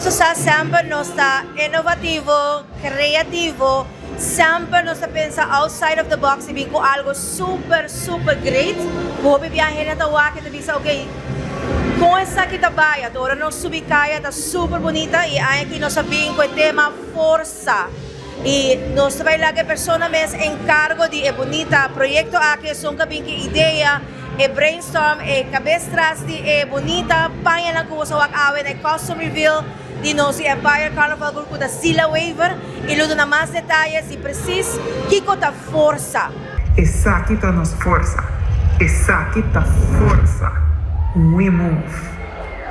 Boso sa, semper nos ta innovativo, creativo, semper nos ta pensa outside of the box y bin cu algo super, super great. Cu hopi biaha hende ta wak y ta bisa, "Ok, con esaki ta bay?" Ora nos subi caya ta super bunita y aki nos a bin cu e tema forsa. Y nos ta bay laga e persona mes encargo di e bunita proyecto aki, esun cu a bin cu idea, e brainstorm, e cabes tras di e bunita paña cu boso a wak awe na costume reveal di nos di Empire Carnival Group, cu ta Sila Wever, y lo duna mas detaye y precies kico ta forsa. Esaki ta nos forsa. Esaki ta forsa. We move.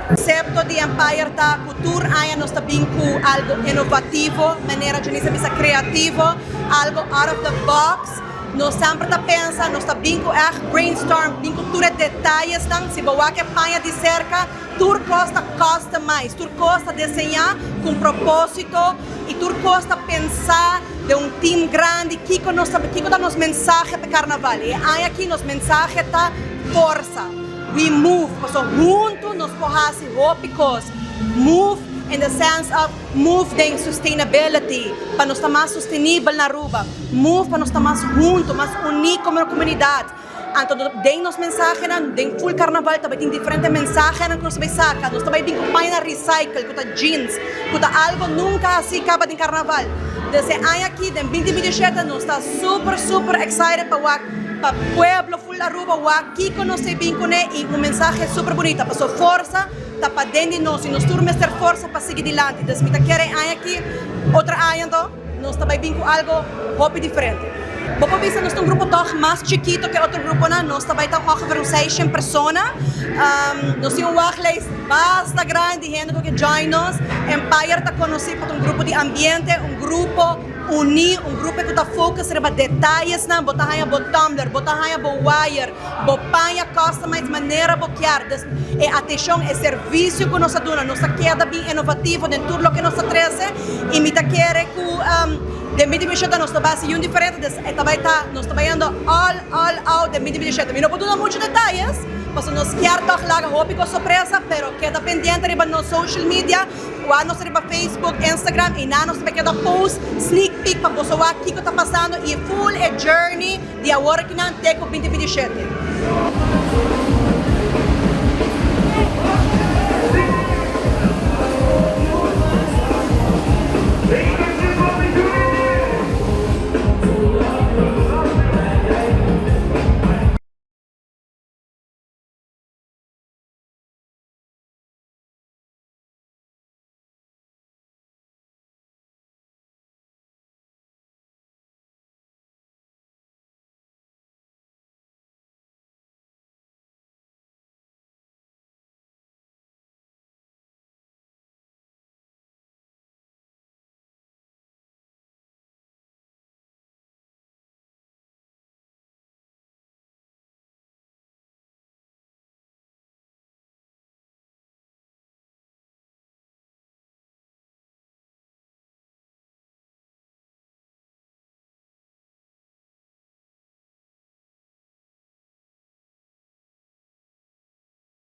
Concepto di Empire ta cu tur aña nos ta bin cu algo innovativo, manera Janice a bisa, creativo, algo out of the box. Nos semper ta pensa, nos ta bin cu echt brainstorm, bin cu tur e detayenan, si bo wak e paña di cerca, tur cos ta customize, tur cos ta diseña cu proposito y tur cos ta pensa den un team grandi, kico nos kico ta nos mensahe pa carnaval. Y aki nos mensahe ta forsa. We move, so hunto nos por haci hopi cos. Move in the sense of move den sustainability, pa nos ta mas sostenibel na Aruba. Move pa nos ta mas hunto, mas uni como comunidad. Anto, den nos mensahenan, den full carnaval, tambe tin diferente mensahenan cu nos ta bay saca. Nos tambe tin cu paña recycle, cu ta jeans, cu ta algo nunca asina caba den carnaval. Desde aña aki, den 2027, nos ta super, super excited pa wak, pa pueblo full Aruba, wak kico nos ta bin cune y un mensahe super bunita. Paso forsa, ta paden di nos, y nos tur mester forsa pa sigui dilanti. Anto, mi ta kere aña aki, otro aña, anto, nos tambe bin cu algo hopi diferente. Bo por bisa nos ta un grupo toch mas chikito cu otro gruponan, nos tambe ta ongeveer un 600 persona. Nos tin un wachtlijst basta grandi, hende cu join nos. Empire ta conoci pa un grupo di ambiente, un grupo uni, un grupo cu ta focus riba detayenan, bo ta haya bo tumbler, bo ta haya bo wire, bo paña customize manera bo kier. Dus, e atencion, e servicio cu nos ta duna, nos ta keda bin innovativo den tur loke nos ta trece y mi ta kere cu den 2027 nos ta bay un diferente, dus e tambe ta, nos ta bayendo all, all out den 2027. Mi no por duna mucho detaye, paso nos kier toch laga hopi cu sorpresa, pero keda pendiente riba nos social media, wak nos riba Facebook, Instagram, y nan nos tambe keda post sneak peek pa boso wak kico ta pasando y full e journey di awor aki nan te cu 2027.